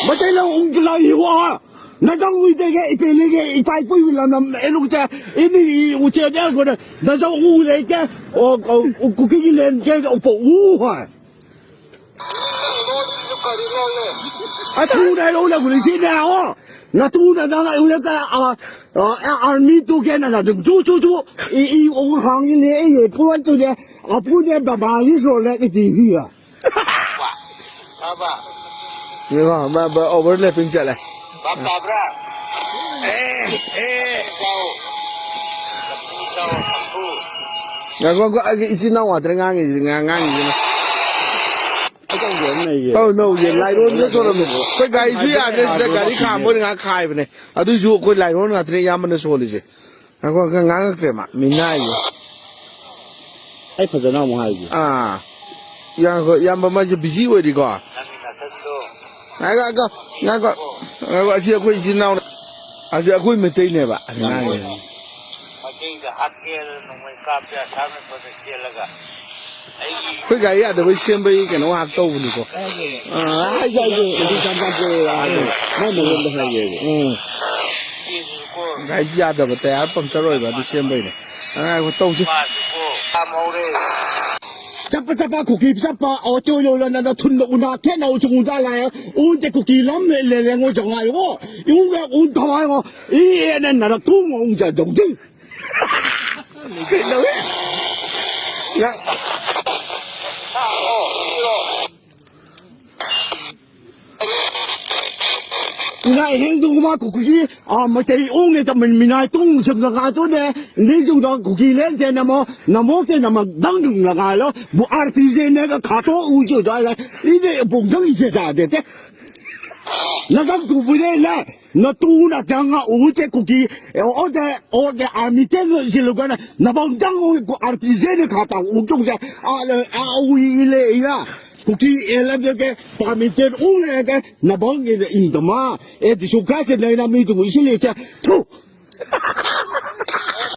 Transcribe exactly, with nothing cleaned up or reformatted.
Matei lo ung ke la hi wa. Na jang ui te ke, i pe le ke, i pai pui la na, e lu te, i ni, i u te de ko na, na jang u le ke, o, o, u ku ki len ke, o po u ha. A tu na lo la ku le si na o. Na tu na na u le ka, a, a, army tu ke na na jung chu chu chu. I, i, o hang ni le, e, pu an tu de, a pu ne ba ba ni so le, i ti hi ya. Baba. ꯌꯦꯡꯉꯣ, ꯃꯥ, ꯃꯥ overlapping ꯆꯠꯂꯦ꯫ ꯚꯥꯞ ꯇꯥꯕ꯭ꯔꯥ? ꯑꯦ, ꯑꯦ꯫ ꯇꯥꯎ꯫ ꯇꯥꯎ, ꯇꯥꯎ꯫ ꯉꯥꯏꯈꯣ, ꯉꯥꯏꯈꯣ, ꯑꯩꯒꯤ ꯏꯆꯤꯟ ꯏꯅꯥꯎ ꯉꯥꯛꯇꯅꯦ ꯉꯥꯡꯉꯤꯁꯤ, ꯉꯥ-, ꯉꯥꯡꯉꯤꯁꯤꯅ꯫ ꯑꯆꯧꯕ ꯑꯃ ꯂꯩꯌꯦ꯫ ꯑꯧ, ꯅꯧꯁꯦ, ꯂꯥꯏꯔꯣꯟꯗ ꯁꯣꯜꯂꯝꯃꯦ꯫ ꯑꯩꯈꯣꯏ ꯒꯥꯔꯤꯁꯨ ꯌꯥꯗ꯭ꯔꯦ, ꯁꯤꯗ ꯒꯥꯔꯤ ꯈꯥꯝꯕ ꯑꯣꯏꯅ ꯉꯥꯏꯍꯥꯛ ꯈꯥꯏꯕꯅꯦ꯫ ꯑꯗꯨꯏꯁꯨ ꯑꯩꯈꯣꯏ ꯂꯥꯏꯔꯣꯟ ꯉꯥꯛꯇꯅꯦ ꯑꯌꯥꯝꯕꯅ ꯁꯣꯜꯂꯤꯁꯦ꯫ ꯉꯥꯏꯈꯣ, ꯉꯥꯡꯉꯛꯇ꯭ꯔꯦ ꯃꯥ, ꯃꯤꯅꯥꯏꯁꯦ꯫ ꯑꯩ ꯐꯖꯅ ꯑꯃꯨꯛ ꯍꯥꯏꯒꯦ꯫ ꯑꯥ꯫ ꯌꯥ-, ꯍꯣꯏ, ꯏꯌꯥꯝꯕ ꯃꯥꯁꯦ busy ꯑꯣꯏꯔꯤꯀꯣ꯫ ꯅꯪꯒꯤ ꯅꯁꯛꯇꯣ꯫ ꯉꯥꯏꯈꯣ, ꯉꯥꯏꯈꯣ, ꯉꯥꯏꯈꯣ, ꯉꯥꯏꯈꯣ, ꯑꯁꯤ ꯑꯩꯈꯣꯏ ꯏꯆꯤꯟ ꯏꯅꯥꯎꯅ-, ꯑꯁꯤ ꯑꯩꯈꯣꯏ ꯃꯩꯇꯩꯅꯦꯕ꯫ ꯃꯇꯦꯡꯗ ꯍꯥꯠꯀꯦ ꯍꯥꯏꯔ ꯅꯣꯡꯃꯩ ꯀꯥꯞꯄꯦ ꯑꯁꯥꯡ ꯃꯇꯣꯟꯗ ꯆꯦꯜꯂꯒ꯫ ꯑꯩꯒꯤ ꯑꯩꯈꯣꯏ ꯒꯥꯔꯤ ꯌꯥꯗꯕꯩ ꯁꯦꯝꯕꯩ ꯀꯩꯅꯣ ꯉꯥꯏꯍꯥꯛ ꯇꯧꯕꯅꯤꯀꯣ꯫ ꯑꯥ, ꯍꯥꯏꯁꯦ, ꯍꯥꯏꯁꯦ, ꯑꯗꯨ ꯆꯥꯝ ꯆꯥꯝ ꯄꯣꯛꯑꯦ, ꯍꯥꯏꯁꯦ꯫ ꯃꯥꯏ ꯃꯔꯣꯟꯗ ꯍꯥꯏꯒꯦ, ꯍꯥꯏꯁꯦ꯫ ꯎꯝ꯫ ꯆꯦꯜꯂꯤꯀꯣ꯫ ꯒꯥꯔꯤꯁꯤ ꯌꯥꯗꯕ, ꯇꯌꯥꯔ puncture ꯑꯣꯏꯕ, ꯑꯗꯨ ꯁꯦꯝꯕꯩꯅꯦ꯫ ꯑ, ꯇꯧꯁꯤ꯫ ꯃꯥꯁꯨꯀꯣ ꯀꯥꯝꯍꯧꯔꯦ꯫ ꯆꯞꯄ ꯆꯞꯄ ꯈꯨꯀꯤ ꯆꯞꯄ ꯑꯣ ꯆꯣꯏ ꯂꯣꯏ ꯂꯣꯏ ꯅꯪꯅ ꯊꯨꯟꯗ ꯎꯅꯥ ꯈꯦꯠꯅ ꯎꯆꯨꯡ ꯎꯗꯥ ꯂꯥꯛꯑꯦ꯫ ꯎꯟꯇꯦ ꯀꯨꯀꯤ ꯂꯝ ꯂꯦ ꯂꯦ ꯂꯦ ꯉꯣ ꯆꯉꯥꯏ ꯉꯣ꯫ ꯏꯎꯡ ꯎꯟ ꯊꯋꯥꯏ ꯉꯣ꯫ ꯏ ꯑꯦ ꯅ ꯅꯔꯛ ꯊꯨ ꯉꯣ ꯎꯡ ꯖ ꯗꯣꯡ ꯖꯤꯡ꯫ ꯀꯩꯗꯧꯋꯦ? ꯉ-, ꯏꯃꯥ ꯏꯍꯦꯡ ꯗꯨꯒꯨꯃꯥ ꯀꯨꯀꯨꯒꯤ, ꯑ, ꯃꯩꯇꯩ ꯑꯣꯡꯅꯦ ꯇꯝꯃꯤꯟ ꯃꯤꯅꯥꯏ ꯇꯨꯡ ꯁꯨꯝ ꯂꯒꯥ ꯇꯨꯅꯦ, ꯅꯤꯡꯁꯨꯡꯗ ꯀꯨꯀꯤ ꯂꯦꯟꯁꯦ ꯅꯃꯣ, ꯅꯃꯣꯛꯇꯦ ꯅꯃꯛ ꯗꯪ ꯗꯨꯝ ꯂꯒꯥꯏꯂꯣ, ꯕꯨ ꯑꯥꯔ ꯄꯤ ꯖꯦ ꯅꯦꯒ ꯈꯥꯇꯣ ꯎꯁꯨ ꯗꯥꯏꯂ, ꯏꯅꯦ ꯕꯨꯡꯗꯪ ꯏꯁꯦ ꯆꯥꯗꯦ ꯇꯦ꯫ ꯅꯁꯛ ꯇꯨꯕꯨꯅꯦ ꯂꯦ꯫ ꯅꯇꯨꯅ ꯆꯪꯉ ꯎꯆꯦ ꯀꯨꯀꯤ, ꯑꯣꯗꯦ, ꯑꯣꯗꯦ, ꯑꯥꯔꯃꯤ ꯇꯦꯟ ꯁꯤꯜꯂꯨꯒꯅ, ꯅꯕꯪ ꯆꯪꯉꯨ ꯑꯥꯔ ꯄꯤ ꯖꯦꯅ ꯈꯥ ꯇꯥꯎ ꯎꯆꯨꯡꯁꯦ, ꯑꯥ, ꯂꯦ, ꯑꯥ, ꯎꯏ, ꯏ, ꯂꯦ, ꯏꯔꯥ, ꯀꯨꯀꯤ, ꯑꯦ, ꯂꯝ ꯖꯦ ꯀꯦ, ꯑꯥꯔꯃꯤ ꯇꯦꯟ ꯎ ꯂꯩꯔꯒ, ꯅꯕꯪ ꯏꯗ ꯏꯟꯗꯃ, ꯑꯦ, ꯖꯤꯁꯨ ꯈ꯭ꯔꯥꯏꯁꯇ ꯅꯩꯅ ꯃꯤ ꯇꯨ ꯏꯁꯤꯜꯂꯦ ꯆꯦ, ꯊꯨ,